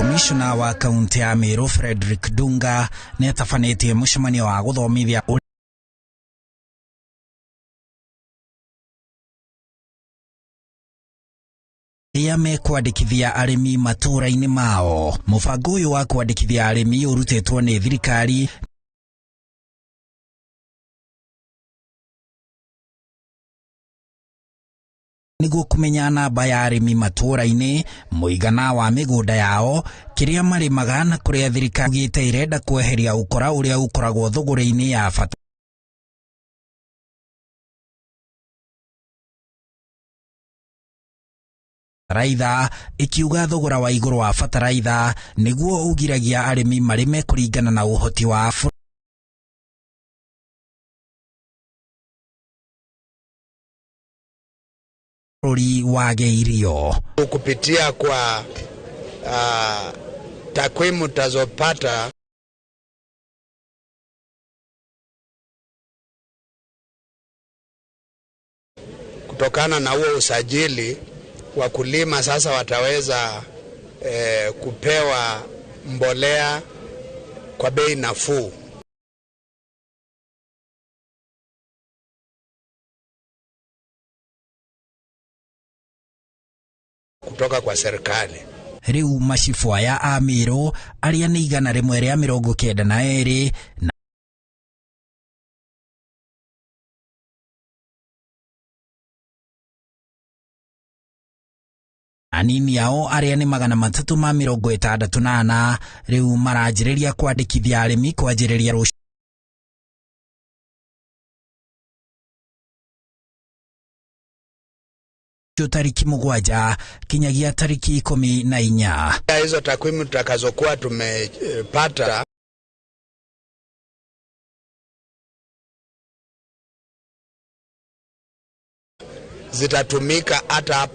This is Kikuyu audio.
Komishona wa kaunti ya Meru Frederick Dunga nĩ atabanĩtie mũcemanio wa gũthomithia ũrĩa mekwandĩkithia arĩmi matũũra-inĩ mao. Mũbango ũyũ wa kwandĩkithia arĩmi ũrutĩtwo nĩ thirikari nĩguo kũmenya namba ya arĩmi matũũra-inĩ, mũigana wa mĩgũnda yao, kĩrĩa marĩmaga na kũrĩa thirikari ugĩte ĩrenda kweheria ũkora ũrĩa ũkoragwo thũgũrĩ-inĩ ya bataraitha, ĩkiuga thogora wa igũrũ wa bataraitha nĩguo ũgiragia arĩmi marĩme kũringana na ũhoti wa bũrũri wage irio. Kupitia kwa takwimu tutazopata kutokana na huo usajili, wakulima sasa wataweza kupewa mbolea kwa bei nafuu. Kutoka kwa serikali. Rĩu macibũ aya a Meru arĩa nĩ 192 na anini ao arĩa nĩ 364 rĩu maranjĩrĩria kwandĩkithia arĩmi kwanjĩrĩria rũciũ tariki 7 kinyagia tariki 14. Hizo takwimu tutakazokuwa tumepata zitatumika hata hapo